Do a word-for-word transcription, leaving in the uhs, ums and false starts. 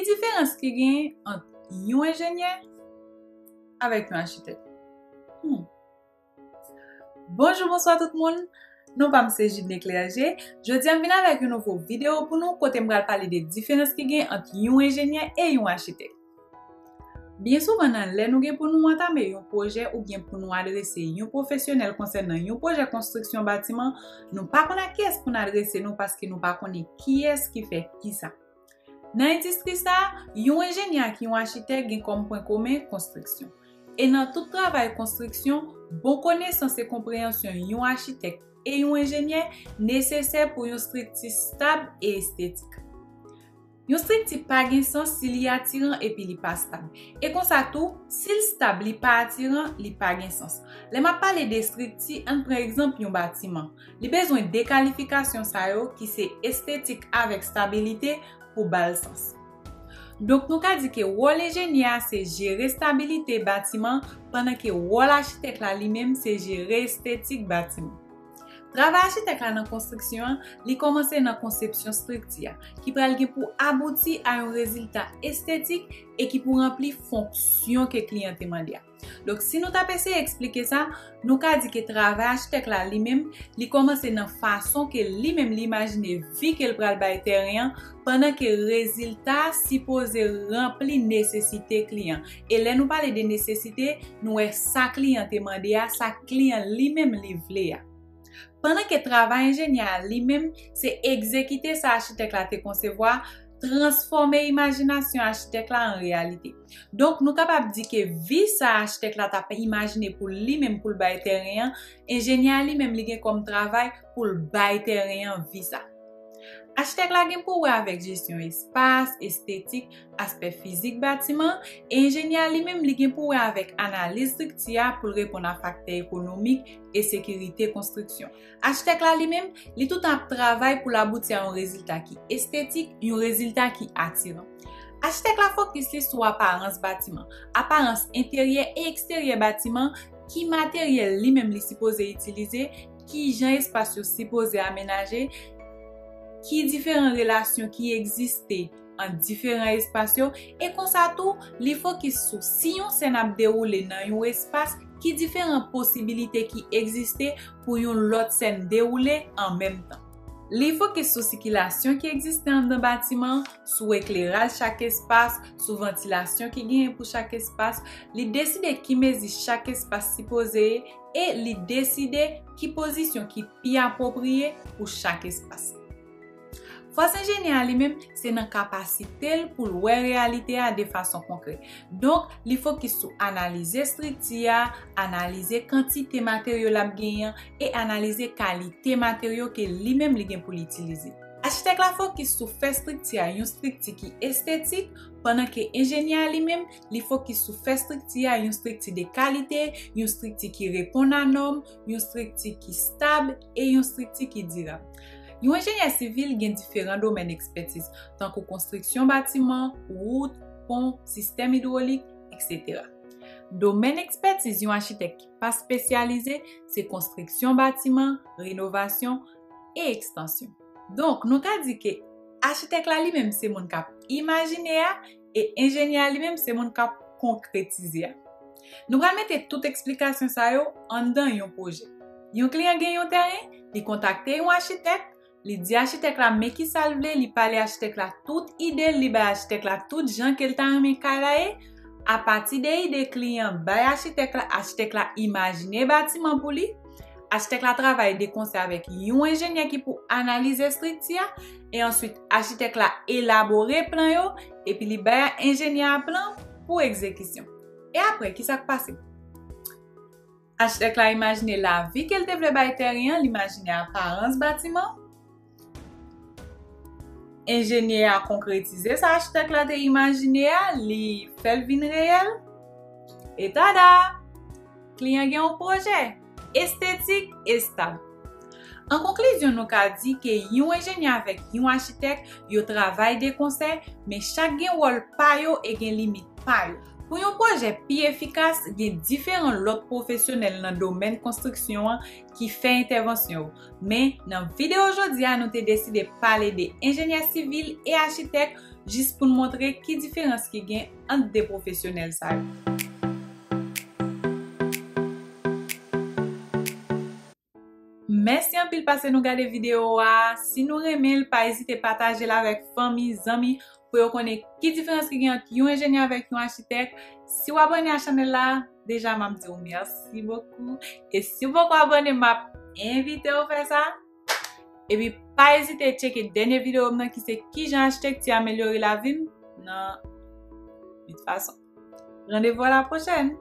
Ki diferans ki genyen ant yon enjenyè avèk yon achitèk? Hmm. Bonjou, bonswa tout moun. Non pa m se Judney Clergé. Jodi a m vin avèk yon nouvo videyo pou nou kote m pral pale de diferans ki gen ant yon enjenyè e yon achitèk. Byen souvan nan lè nou gen pou nou antame yon pwojè oubyen pou nou adrese yon pwofesyonèl konsènan yon pwojè konstriksyon batiman, nou pa konn ak kiyès pou n adrese nou paske nou pa konnen kiyès ki fè kisa. Nan endistri sa a, yon enjenyè ak yon achitèk gen kòm pwen komen konstriksyon. E nan tout travay konstriksyon, bon konesans e konpreyansyon yon achitèk e yon enjenyè nesesè pou yon estrikti stab e estetik. Yon estrikti pa gen sans si li atiran epi li pa stab. E konsa tou, si l stab, li pa atiran, li pa gen sans. Lè m ap pale de estrikti, ann pran egzanp yon batiman. Li bezwen de kalifikasyon sa yo ki se estetik avèk stabilite pou ba l sans. Donk, nou ka di ke wòl enjenyè a se jere stabilite batiman, pandan ke wòl achitèk la li menm se jere estetik batiman. Travay achitèk la nan konstriksyon an, li kòmanse nan konsepsyon estrikti a, ki pral gen pou abouti a yon rezilta estetik e ki pou ranpli fonksyon ke kliyan te mande a. Donk, si nou t ap eseye eksplike sa, nou ka di ke travay achitèk la li menm, li kòmanse nan fason ke li menm li imajine vi ke l pral bay tèren an, pandan ke rezilta a sipoze ranpli nesesite kliyan. E lè nou pale de nesesite, nou wè sa kliyan te mande a, sa kliyan li menm li vle a. Pandan ke travay enjenyè a li menm, se egzekite sa achitèk la te konsevwa, transfòme imajinasyon achitèk la an reyalite. Donk, nou kapab di ke vi sa achitèk la t ap imajine pou li menm pou l bay tèren an, enjenyè a li menm li gen kòm travay pou l bay tèren an vi sa. Achitèk la gen pou wè avèk jesyon espas, estetik, aspè fizik batiman, e enjenyè a li menm li gen pou wè avèk analiz estrikti a pou l reponn a faktè ekonomik e sekirite konstriksyon. Achitèk la li menm, li toutan ap travay pou l abouti a yon rezilta ki estetik, yon rezilta ki atiran. Achitèk la fokis li sou aparans batiman, aparans enteryè e eksteryè batiman, ki materyèl li menm li sipoze itilize, ki jan espas yo sipoze amenaje, ki diferan relasyon ki egziste ant diferan espas yo, e konsa tou, li fokis sou si yon sèn ap dewoule nan yon espas, ki diferan posibilite ki egziste pou yon lòt sèn dewoule an menm tan. Li fokis sou sikilasyon ki egziste anndan batiman, sou ekleraj chak espas, sou vantilasyon ki genyen pou chak espas. Li deside ki mezi chak espas sipoze ye e li deside ki pozisyon ki pi apwopriye pou chak espas. Fòs enjenyè a li menm, se nan kapasite l pou l wè reyalite a de fason konkrè. Donk, li fokis sou analize estrikti a, analize kantite materyo l ap genyen e analize kalite materyo ke li menm li gen pou l itilize. Achitèk la fokis sou fè estrikti a yon estrikti ki estetik, pandan ke enjenyè a li menm, li fokis sou fè estrikti a yon estrikti de kalite, yon estrikti ki reponn a nòm, yon estrikti ki stab e yon estrikti ki dirab. Yon enjenyè sivil gen diferan domèn ekspètiz, tankou konstriksyon batiman, wout, pon, sistèm idwolik, etsetera. Domèn ekspètiz yon achitèk ki pa espesyalize se konstriksyon batiman, renovasyon e ekstansyon. Donk, nou ka di ke achitèk la li menm se moun k ap imajine a e enjenyè a li menm se moun k ap konkretize a. Nou pral mete tout eksplikasyon sa yo anndan yon pwojè. Yon kliyan gen yon tèren, li kontakte yon achitèk, li di achitèk la men kisa l vle, li pale achitèk la tout ide l, li bay achitèk la tout jan ke l ta renmen kay la ye. Apati de ide kliyan bay achitèk la, achitèk la imajine batiman pou li. Achitèk la travay de konsè avèk yon enjenyè ki pou analize estrikti a, e answit achitèk la elabore plan yo, epi li bay enjenyè a plan pou egzekisyon. E apre, kisa k pase? Achitèk la imajine lavi ke l te vle bay tèren an, li imajine aparans batiman. Enjenyè a konkretize sa achitèk la te imajine a, li fè l vin reyèl. E tada! Kliyan gen yon pwojè estetik e stab. An konklizyon, nou ka di ke yon enjenyè avèk yon achitèk, yo travay de konsè, men chak gen wòl pa yo e gen limit pa yo. Pou yon pwojè pi efikas, gen diferan lòt pwofesyonèl nan domèn konstriksyon an ki fè entèvansyon yo. Men, nan videyo jodi a, nou te deside pale de enjenyè sivil e achitèk, jis pou n montre ki diferans ki gen ant de pwofesyonèl sa yo. Mèsi anpil paske nou gade videyo a. Si nou renmen l, pa ezite pataje l avèk fanmi, zanmi, pou yo konnen ki diferans ki gen ant yon enjenyè avèk yon achitèk. Si w abòne a chanèl la, deja m ap di w mèsi bokou. E si w poko abòne, m ap envite w fè sa. Epi pa ezite tcheke dènye videyo m nan ki se kijan achitekti amelyore lavi m nan uit fason. Randevou a la pwochèn!